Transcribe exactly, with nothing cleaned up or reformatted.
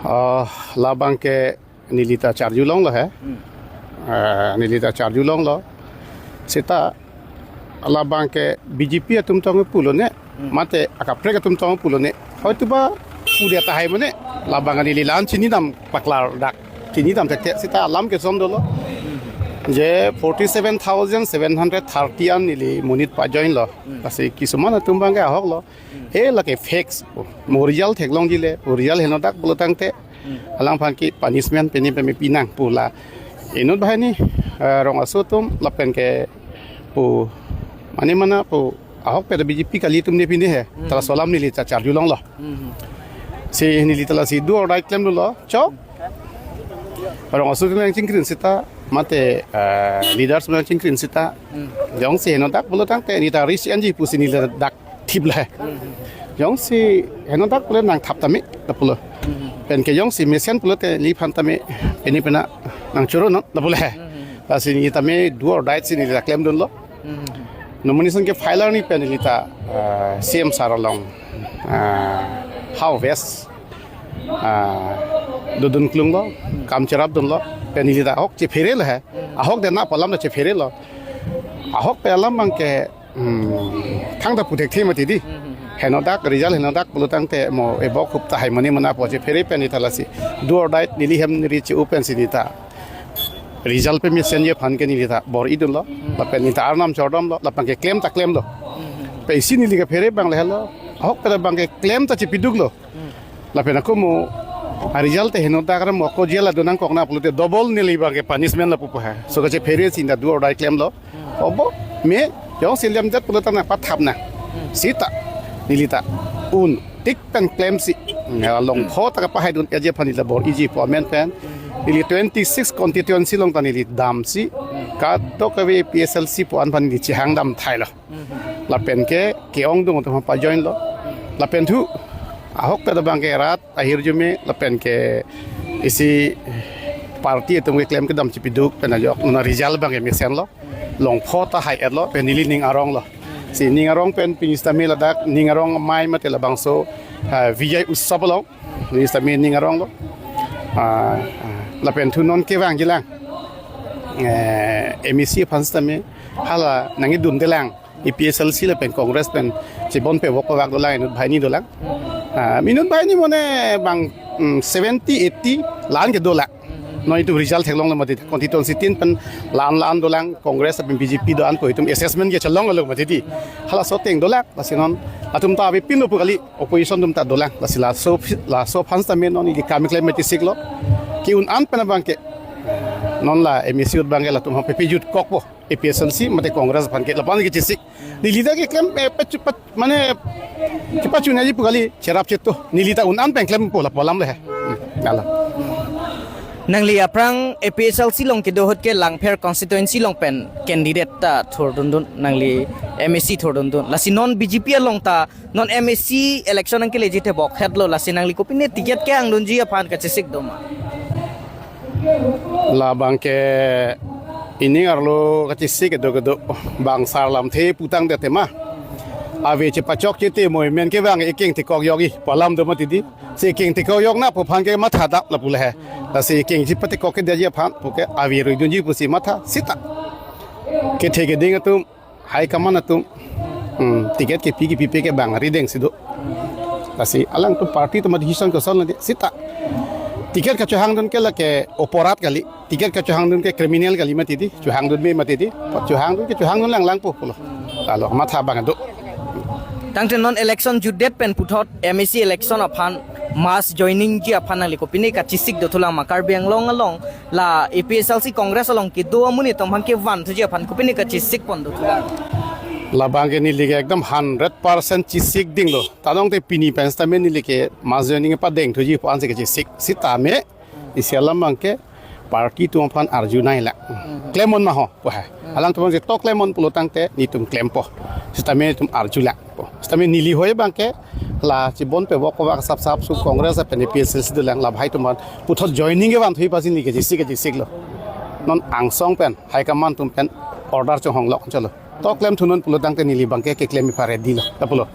Ah, labang ke neli ta charjulonglo he. Hmm. Ah, neli ta charjulonglo. Seta labang ke B J P atum tong pulo ne, hmm, mate akaprek atum tong pulo ne. Hoituba udia tahai mane labang neli la-an chinidam paklar dak. Chinidam thekthe seta alam ke som dolo. Hmm. Je forty seven thousand seven hundred thirty an neli monit pajoin lo. Hmm. Lasi kisuman atum abang ke ahoklo. Hmm. E lake fake. Mo result theklongji le, mo result henodak pulo tangte. Hmm. Alangphan ke punishment pini peme pinang pu la. Inut banghini, eh, rong aso atum lapen ke pu mane mana pu ahokpet B J P kali atum ne pine he. Hmm. Tala laso alam neli ta charjulonglo. Hmm. Si neli ta lasi do or die klemlo. Chok. Rong aso atum nangchingkrin seta mate, eh, leaders nangchingkrin seta. Hmm. Jongsi henodak pulo tangte neli ta risk enji pusi neli dak thip le. Hmm. Jongsi henodak pulo nangthap tame lapulo. Hmm. Pen ke jongsi mesen pulote neliphan tame pini pena nangchoro non lapulo. Hmm. Lasi neli tame do or die si neli ta klemdunlo. Hmm. Nomination ke filer ni pen neli ta, ah, C M sir along, ah, Howraghat, ah, dodun klunglo, kam cherapdunlo, pen neli ta ahok chepherelo he. Ahok dena pu alam ta chepherelo. Ahokpet alam abang ke, hmm, thangta pu thekthe mati di. Hmm. Henodak, result henodak pulo tangte mo ebok hup tahai mane mana pu chephere pen neli ta lasi do or die neli hem neli che-o pensi neli ta result pemesen ji aphan ke neli ta bor-idunlo. Hmm. Lapen neli ta arnam chordomlo, lapen ke klem ta klemlo. Hmm. Pensi neli kephere abang le helo. Ahokpet abang ke klem ta chepiduklo. Hmm. Lapen ako mo, a result te henodak ram ako jail adonang kokna pulote double neli abang ke punishment lapu pu ha. So kachephere si neli ta do or die klemlo. Hmm. Obo, me, jongsi lemdet pulo tangte nangpathap nang. Hmm. Seta, neli ta un tik pen klemsi, ya, longpho ta kapahaidun eje aphan neli ta bor-iji pu amen pen. Neli twenty six constituency along ta neli damsi, kadokave A P H L C pu-an aphan neli chehangdam thailo. Mhm. Lapen ke, ke-ongdung atum pajoinlo. Lapen thu, ahokpet abang ke rat ahirjume, lapen ke isi party atum keklem kedam chepiduk pen ajok, non result abang ke mesenlo. Longpho ta hai-etlo, pen neli ning aronglo. Si ning arong pen pini sitame ladak, ning arong amei mate labangso, ah, Vijay Utsav along, pini sitame ning aronglo. Ah, ah, lapen thu non kevangjilang. Eh, M A C aphan sitame, hala nangkedundelang. A P H L C lapen Congress pen chebon pevok pavak dolang, inut banghini dolang. Ah, inut banghini mane bang, mm, seventy, eighty la-an ke dolang. Non itum result theklonglo mati, constituency tin pen la-an la-an dolang, Congress lapen B J P do-an pu itum assessment ke chelonglo mati di. Halaso ateng dolang, lasi non atum ta avepinlo pu kali, opposition atum ta dolang, lasi laso, laso aphan sitame non ili kam klem mati siklo. Ke-un an pen abang ke, non la M A C ahut abang ke latum ha pepe jut kokpo. A P H L C mate Congress aphan ke lapu-an ke chesik. Neli ta keklem, eh, pachu-, pat-, mane, kepachunji pu kali cherap cheto. Neli ta un an pen klempo lapu alam le he. Hmm, hala. Nangli aphrang A P H L C along kedo ahut ke Langpher constituency along pen candidate ta thurdundun, nangli M A C thurdundun. Lasi non B J P along ta non M A C election nangkeleji te bokhetlo, lasi nangli kopine ticket ke-angdunji aphan kachesik doma? Labang ke ining arlo kachesik kedo kedo, bang sar lamthe putangdet tema. Ave chepachokche te mo men kevang ekeng tekok jokji pu alam do mati di. Si ekeng tekok jok nangpo aphan ke matha dap lapu le he. Lasi ekeng chepatekok kedetji aphan pu ke ave ruidunji pusi matha seta. Kethe keding atum, high command atum, hmm, ticket kepi kepipe ke bang rideng si do. Lasi alangtum party atum decision kosonlo di seta. Ticket kachohangdun ke lake oporat kali. Ticket kachohangdun ke criminal kali mati di. Chohangdun me mati di. Chohangdun ke chohangdun langlangpo pulo. Lalo matha bang do. Tangte non election jutdet pen puthot M A C election aphan mass joining ji aphan nangli kopine kachesik dothulang ma, Karbi Anglong along la A P H L C Congress along kedo amonit atum aphan kevanthuji aphan kopine kachesik pon dothulang? Labang ke neli ke ekdom hundred percent chesik dinglo. Tadong te pini pen sitame neli ke mass joining padengthuji pu ansi kachesik. Sitame isi alam abang ke party atum aphan arjunailang. Mhm. Klemnon ma ho pu he. Mhm. Alangtum aphan si to klemnon pulo tangte netum klempo. Sitame netum arjulang po. Sitame neli hoi abang ke la chebon pevok pavak sap sap su Congress lapen A P H L C dolang, la bhai atum aphan puthot joining kevanthuji aphansi neli kachesik kachesiklo. Non angsong pen high command atum pen order chonghonglok chalo. To klemthunon pulo tangte neli abang ke keklem ipha ready lo. Lapulo.